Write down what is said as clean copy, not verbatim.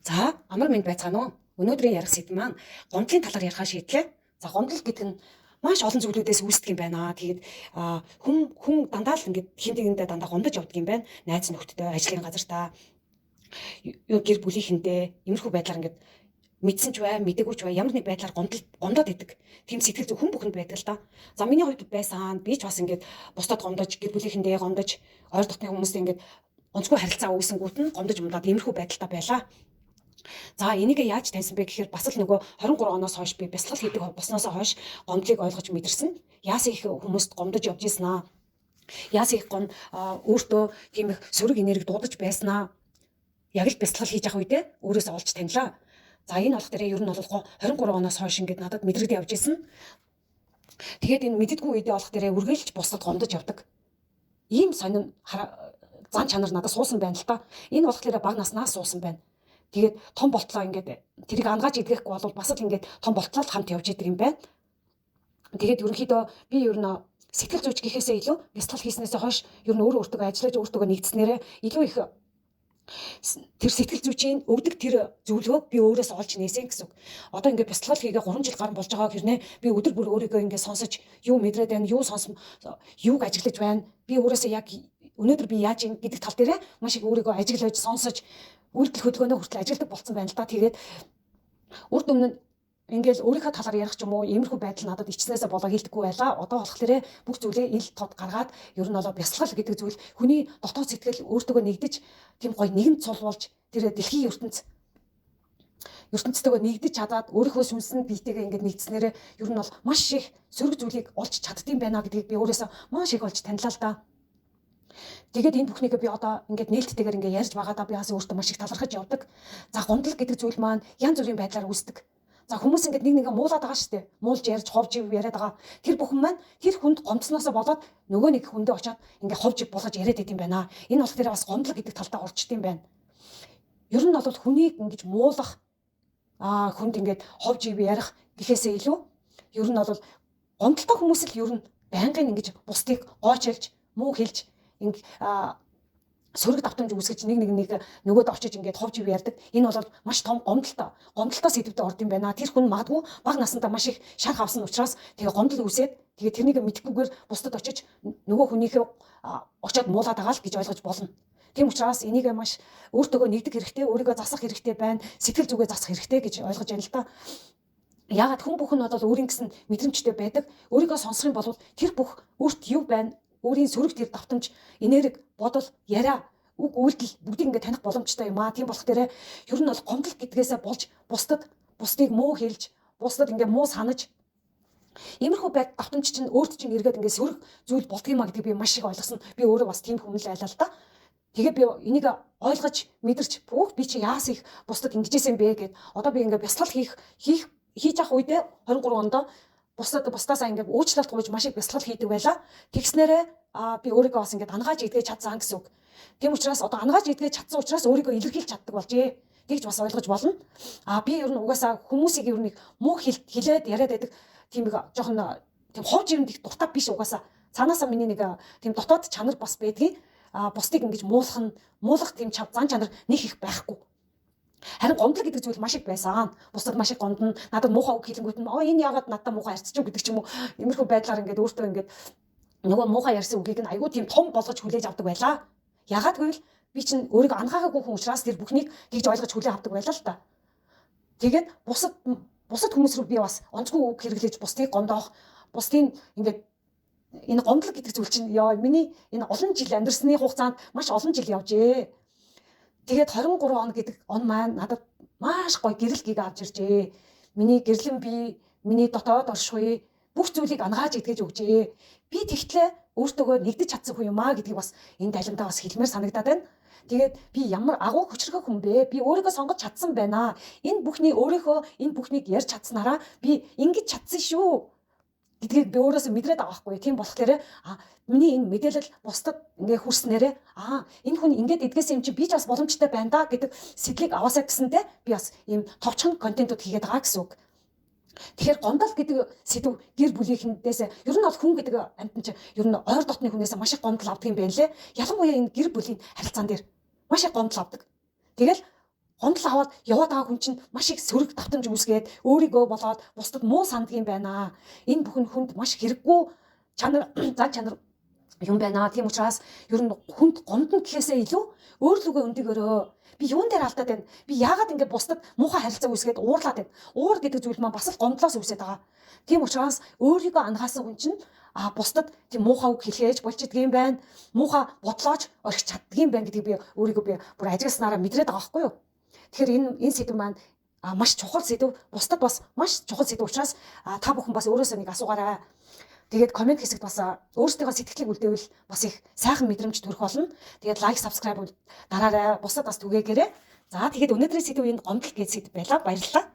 За, амар мэнд байцгаана уу? Өнөөдрийн ярих сэдэв маань гомдлын талаар ярихаа шийдлээ. За, гомдол гэдэг нь маш олон зүйлүүдээс үүсдэг юм байна. Тэгээд хүн хүн дандаа л ингээд хин нэгэндээ дандаа гомдож явдаг юм байна. Найз нөхдөдөө, ажлын газартаа, юу гэр бүлийнхэндээ иймэрхүү байдлаар ингээд мэдсэн ч бай, мдэггүй ч бай, ямар нэг байдлаар гомдол гомдоод идэг. Тийм сэтгэл зүй хүн бүхэнд байдаг л та. За, миний хувьд байсан. Би ч бас ингээд бусдад гомдож, гэр бүлийнхэндээ гомдож, ойр дотны хүмүүстэй ингээд онцгой харилцаа үүсэнгүүт нь гомдож момдоод иймэрхүү байдалтай байлаа. За, энийг яаж таньсан бэ гэхээр бас л нөгөө 23 оноос хойш би бясалгал хийдэг болсноос хойш гомдлыг ойлгож мэдэрсэн. Яасан их хүмүүст гомдож явж ийсэн аа. Яасан их гом өөртөө тийм их сөрөг энерги дуудаж байснаа. Яг л бясалгал хийж явах үедээ өөрөөсөө олж танилаа. За, энэ болох дээрээ ер нь бол 23 оноос хойш ингээд надад мэдрэгдээ явж исэн. Тэгээд энэ мэддэггүй үедээ болох дээрээ үргэлж бусдад гомдож явдаг. Ийм сонин зан чанар надад суусан байна л та. Энэ болох дээрээ бага наснаас суусан байна. Тэгээд том болтлоо ингээд тэрийг ангааж идэхгүй бол бас л ингээд том болтлоо л хамт явж идэг юм байна. Тэгээд ерөнхийдөө би ер нь сэтгэл зүйч гэхээсээ илүү бясалгал хийснээсээ хойш ер нь өөрөө өөртөө ажиллаж, өөртөө нэгдснээрээ илүү их тэр сэтгэл зүйчийн өгдөг тэр зөвлөгөөг би өөрөөс олж нээсэн гэсэн үг. Одоо ингээд бясалгал хийгээ 3 жил гарan болж байгаа хэрнээ би өдөр бүр өөрийгөө ингээд сонсож, юу мэдрээд байна, юу сонс, юуг ажиглаж байна, би өөрөөсөө яг өнөөдөр би яаж юм гэдэг тал дээрээ маш их өөрийгөө ажиглаж, сонсож, үйлдэл хөдөлгөөнөө хүртэл ажилладаг болсон байна л да. Тэгээд урд өмнө ингээл өөрийнхөө талаар ярих ч юм уу иймэрхүү байдал надад ичснээсээ болоо хийлдэггүй байлаа. Одоо болохоор бүх зүйлээ ил тод гаргаад ер нь болоо бясалгал гэдэг зүйл хүний дотоод сэтгэл өөртөөгөө нэгдэж, тийм гоё нэгэн цул болж, тэр дэлхийн ертөнцтэйгөө нэгдэж чадаад, өөрийнхөө сүнсэн биетэйгээ ингээд нэгдснээрээ ер нь бол маш их сөрөг зүйлийг олж чаддсан байна гэдгийг би өөрөөсөө маш их олж танилаа л да. Тэгээд энэ бүхнийг би одоо ингээд нээлттэйгээр ингээд ярьж байгаадаа би бас өөртөө маш их талархаж явдаг. За, гомдол гэдэг зүйл маань янз бүрийн байдлаар үүсдэг. За, хүмүүс ингээд нэг нэгэ муулаад байгаа шүү дээ. Муулж ярьж, ховж яриад байгаа. Тэр бүхэн маань тэр хүнд гомдсноосоо болоод нөгөө нэг хүндээ очиод ингээд ховж болгож яриад идэм байна. Энэ болох дээр бас гомдол гэдэг талдаа орчд юм байна. Ер нь бол хүнийг ингэж муулах, хүнд ингээд ховж ярих гэхээсээ илүү ер нь бол гомдолтой хүмүүс л ер нь байнгын ингэж бусдыг гоочилж, муу хэлж, ингэ сөрөг давтамж үүсгэж, нэг нэг нэг нөгөөд очиж ингээд ховж ив ярьдаг. Энэ бол маш том гомдолтой. Гомдолтой сэдвээр орд юм байна. Тэр хүн магадгүй бага насандаа маш их шарх авсан учраас тэгээ гомдол үүсээд, тэгээ тэрнийг мэдэхгүйгээр бусдад очиж нөгөө хүнийхээ очиод муулаад байгаа л гэж ойлгож болно. Тийм учраас энийг маш өөртөөгөө нэгдэх хэрэгтэй, өөрийгөө засах хэрэгтэй байна, сэтгэл зүгээ засах хэрэгтэй гэж ойлгож байна л та. Яагаад хүн бүхэн бол өөрийн гэсэн мэдрэмжтэй байдаг. Өөрийгөө сонсох юм бол тэр бүх өөрт юу байна, өөрийн сөрөг тэр давтамж, энерги, бодол, яриа, үг, үйлдэл бүгдийг ингээд таних боломжтой юм аа. Тийм болох дээрээ ер нь бол гомдол гэдгээсээ болж бусдад бусдыг муу хэлж, бусдад ингээд муу санаж, иймэрхүү байд давтамж чинь өөрт чинь эргээд ингээд сөрөг зүйл болдго юм а гэдгийг би маш их ойлгосон. Би өөрөө бас тийм хүн л айлаа л та. Тэгээ би энийг ойлгож мэдэрч, бүх би чи яас их бусдад ингэжсэн бэ гэд одоо би ингээд бясалгал хийх хийх хийж авах үедээ 23 онд бусдад бусдаасаа ингээд уучлалт гуйж маш их бясалгал хийдэг байлаа. Тэгснээрээ би өөрийгөө бас ингээд ангааж идгэж чадсан гэсэн үг. Тийм учраас одоо ангааж идгэж чадсан учраас өөрийгөө илэрхийлж чаддаг болжээ. Тэгж бас ойлгож болно. А би ер нь угаасаа хүмүүсийг ер нь муу хэлээд яриад байдаг тийм нэг жоохон тийм ховж ирэнд их дуртай биш угаасаа. Цаанаасаа миний нэг тийм дотоод чанар бас байдгийг, а бусдыг ингэж муулах нь муулах тийм зан чанар нэг их байхгүй. Харин гомдол гэдэг зүйл маш их байсан. Бусдад маш их гомдно. Надад муухай үг хэлэнгүүт нь энэ яагаад надад муухай ярьчих гэдэг ч юм уу. Иймэрхүү байдлаар ингээд өөртөө ингээд нөгөө муухай ярьсан үгийг нь айгүй тийм том болгож хүлээж авдаг байлаа. Яагаад гэвэл би чинь өөрийгөө анхаагаагүй хүн учраас тэр бүхнийг тэгж ойлгож хүлээн авдаг байлаа л та. Тэгээд бусад хүмүүс рүү би бас онцгүй үг хэрэглэж бусдыг гомдоох, бусдын ингээд энэ гомдол гэдэг зүйл чинь ёо миний энэ олон жил амьдарсны хугацаанд маш олон жил явжээ. Тэгээд 23 он гэдэг он маань надад маш гоё гэрэл гийг авч иржээ. Миний гэрлэн бие, миний дотоод оршихуй бүх зүйлийг ангааж идгэж өгчээ. Би тэгтлээ өөртөөгөө нэгдэж чадсан хүн юм аа гэдгийг бас энэ далимдаа бас хэлмээр санагдаад байна. Тэгээд би ямар агуу хүчрхэг хүн бэ? Би өөрийгөө сонгож чадсан байна. Энэ бүхний өөрийнхөө энэ бүхнийг ярьж чадсанараа би ингэж чадсан шүү гэдгийг би өөрөөсөө мэдрээд байгаа байхгүй. Тийм болохоор миний энэ мэдээлэл бусдад ингээ хүрснээрээ энэ хүн ингээд эдгэсэн юм чи би ч бас боломжтой байна да гэдэг сэтлийг аваасаа гэсэндээ би бас ийм товчхон контентууд хийгээд байгаа гэсэн үг. Тэгэхээр гомдол гэдэг сэдв гэр бүлийнхэндээс ер нь бол хүн гэдэг амьтан чи ер нь ойр дотны хүнээс маш их гомдол авдаг юм байна лээ. Ялангуяа энэ гэр бүлийн харилцаан дээр маш их гомдол авдаг. Тэгэл Гомдол аваад яваад байгаа хүн чинь маш их сөрөг давтамж үүсгээд өөрийгөө болоод бусдад муу санддаг юм байна. Энэ бүхэн хүнд маш хэрэггүй чанар, зан чанар юм байна. Тийм учраас ер нь хүнд гомдно гэхээсээ илүү өөрлөгөө өндөгөөрөө. Би юун дээр алдаад байна? Би яагаад ингэ бусдад муухай харилцаа үүсгээд уурлаад байна? Уур гэдэг зүйл маань бас л гомдлоос үүсээд байгаа. Тийм учраас өөрийгөө анхаасан хүн чинь бусдад тийм муухай үг хэлхээж болж идэгм байна. Муухай бодлоож орхиж чаддгийм байна гэдгийг би өөрийгөө би бүр ажигласнараа мэдрээд байгаа байхгүй юу? Тэгэхээр энэ сэдэв маань маш чухал сэдэв, бусдад бас маш чухал сэдэв учраас та бүхэн бас өөрөөсөө нэг асуугаарай. Тэгээд comment хэсэгт бас өөрсдийнхөө сэтгэлийг үлдээвэл бас их сайхан мэдрэмж төрөх болно. Тэгээд like, subscribe дараарай. Бусдад бас түгээгээрэй. За, тэгээд өнөөдрийн сэдэв энэ гомдол гэж сэдэв байлаа. Баярлалаа.